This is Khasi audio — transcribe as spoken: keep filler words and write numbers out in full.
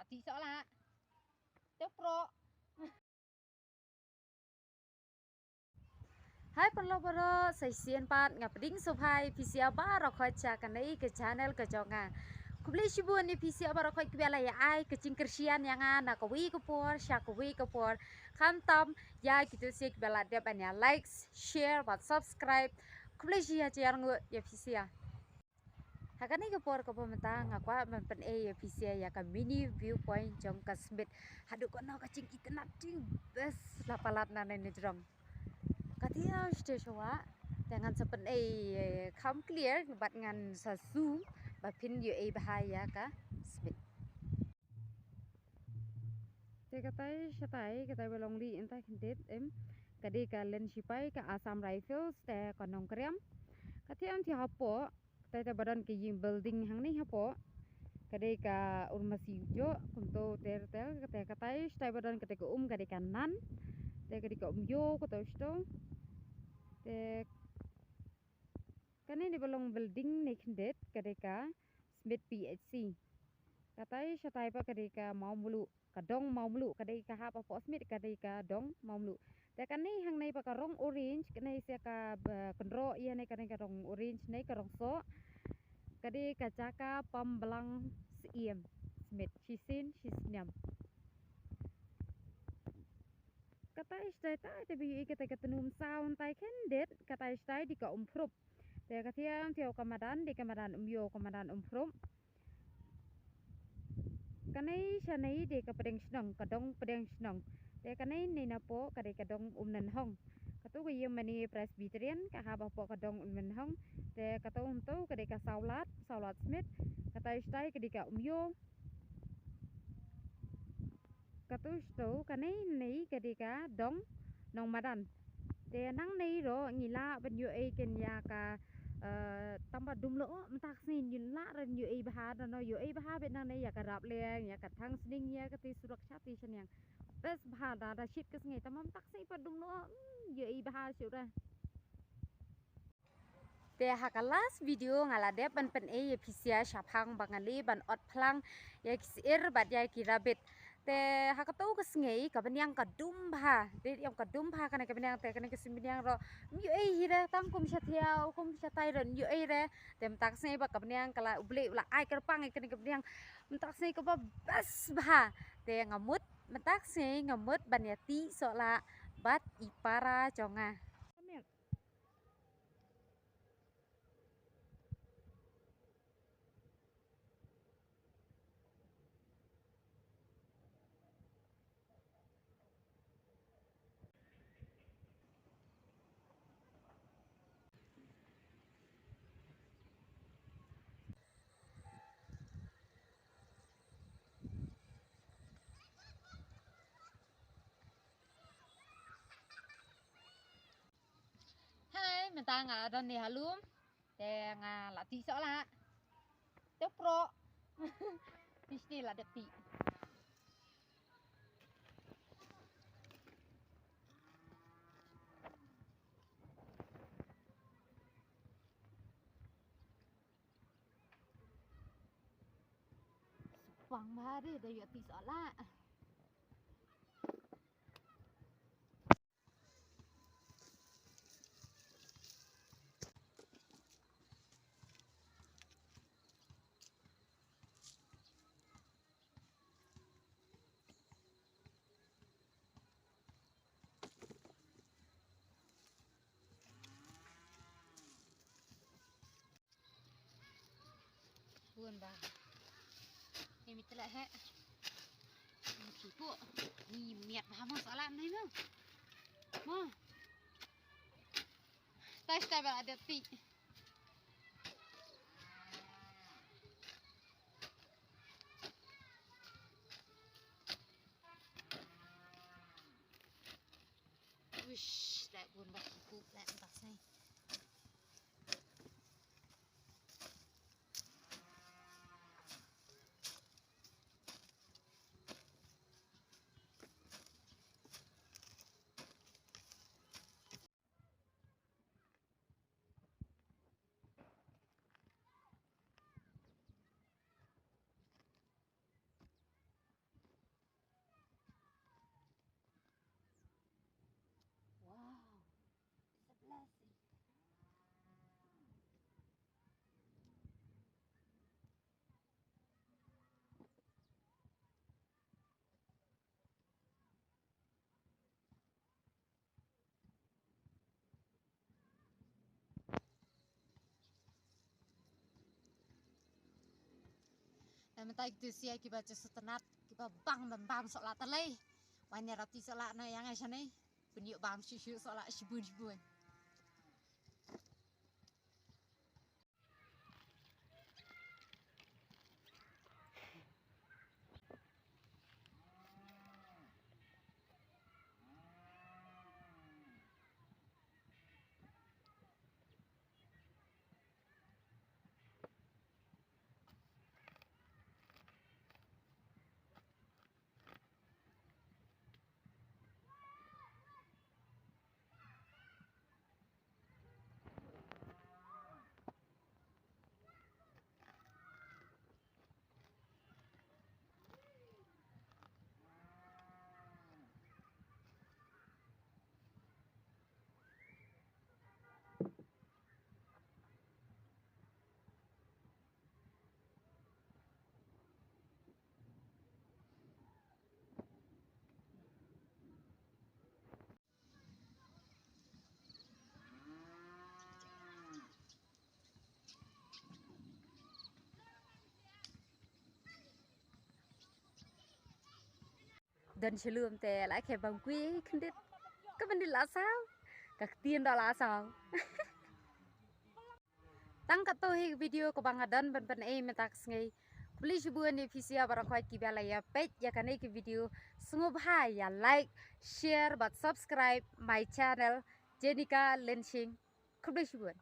Ati soh lah. Te pro. Hai paralok baroh, sa shisien pat nga pdiang sngewbha ïa phi sha baroh khoit sha kane ka channel ka jong nga. Khublei shibun ïa phi sha baroh khoit kiba la ïa ai ka jingkyrshan ïa nga na kawei ka por sha kawei ka por. Khamtam ïa kito sha kiba la dep ban ïa like, share bad subscribe. Khublei shibun ïa phi sha. Ha kane ka por kaba mynta nga kwah ban pyni ïa phi sha ïa ka mini viewpoint jong ka Smit. Haduh kano ka jingitynnad jingbes la palat nangne na jrong. Ka tiar sha shuwa te ngan sa pyni kham clear bad ngan sa zoom ba phin ïohi bha ïa ka Smit. Te katai shatai, katai ba long lieh mynta khyndiat em. Ka dei ka lynti shipai ka Assam Rifles te ka Nongkrem. Ka tiar ym ti hapoh, katai te ba don ka ïing building hangne hapoh. Ka dei ka urmasi ujo kumto ter ter, katai katai shatai ba don katai ka um ka dei ka nan. Te ka dei ka um ïoh kumto shato. Te kane ne ba long building ne khyndiat ka dei ka Smit P H C. Katai shatai pat ka dei ka Mawmluh, ka dong Mawmluh, ka dei ka hap hapoh Smit ka dei ka dong Mawmluh. Te kane hangne pat ka rong orange, kane sha ka ba kynroh ïa ne kane ka rong orange ne ka rong soh. Ka dei ka jaka pam blang siem Smit, shisien shisnem. Katai shatai tai te ba ïohi katai ka tnum saw tai khyndiat, katai shatai dei ka Umphrup. Te ka tiar ym ti hapoh ka madan, dei ka madan um ïoh ka madan Umphrup. Kane shanei dei ka pdeng shnong, ka dong pdeng shnong. Te kane ne napoh ka dei ka dong Umnynhong. Kato ka ïing mane Presbyterian ka hap hapoh ka dong Umnynhong. Te kato kumto ka dei ka Sawlad, Sawlad Smit. Katai shatai ka dei ka Um Ïoh. Kato shato kane ne ka dei ka dong Nongmadan. Te nangne ruh ngi lah ban ïohi kein ïa ka, eh, tang ba dum lyoh mynta ka sngi ngi lah ban ïohi bha da no, ïohi bha beit nangne ïa ka Rapleng, ïa ka Thangsning, ïa kati surok shati shaniang. Best bha da, da shit ka sngi tang ba mynta ka sngi pat dum lyoh, hmm, ïohi bha shuh re. Te ha ka last video nga la dep ban pyni ïa phi sha shaphang ba nga leh ban ot phlang ïa ki syiar bad ïa ki rabbit. Te ha kato ka sngi ka bniang ka dum bha. Te ïa ka dum bha kane ka bniang, te kane ka sngi bniang ruh ym ïohi hi re, tang kum sha thiaw kum shatai ruh ym ïohi re. Te mynta ka sngi ba ka bniang ka la, U Blei u la ai kyrpang ïa kane ka bniang. Mynta ka sngi kaba best bha. Te nga mut, mynta ka sngi nga mut ban ïa tih soh lah bad i para jong nga. Hai, mynta nga don ne ha lum. Te nga la tih soh lah. Te pro. Pishti la dep tih. Pang bha de, da ïoh tih soh lah. Bun bha. Ni mi tla he. Ni ki pu. Ni miat bha mo soh lah ni mo. Mo. Tai tai ba ada ti. Uish, leh bun bha ki pu, leh bun bha snei. Mynta kito sia kiba ju sngewtynnat kiba bang ban bam sohlah ta lei. Wan ïarap ti sohlah na ïa nga shane. Pynïoh bam shuh shuh sohlah shibun shibun. Don shlur te la khe bam kui khyndiat. Ka ban di la saw. Ka ktien da la saw. Tang katto hi video kaba nga don ban pynei mynta ka sngi. Khublei shibun ïa phi sia baroh kiba la ïa peit ïa kane ka video. Sngewbha ïa like, share bad subscribe my channel Jenika Lynsing. Khublei shibun.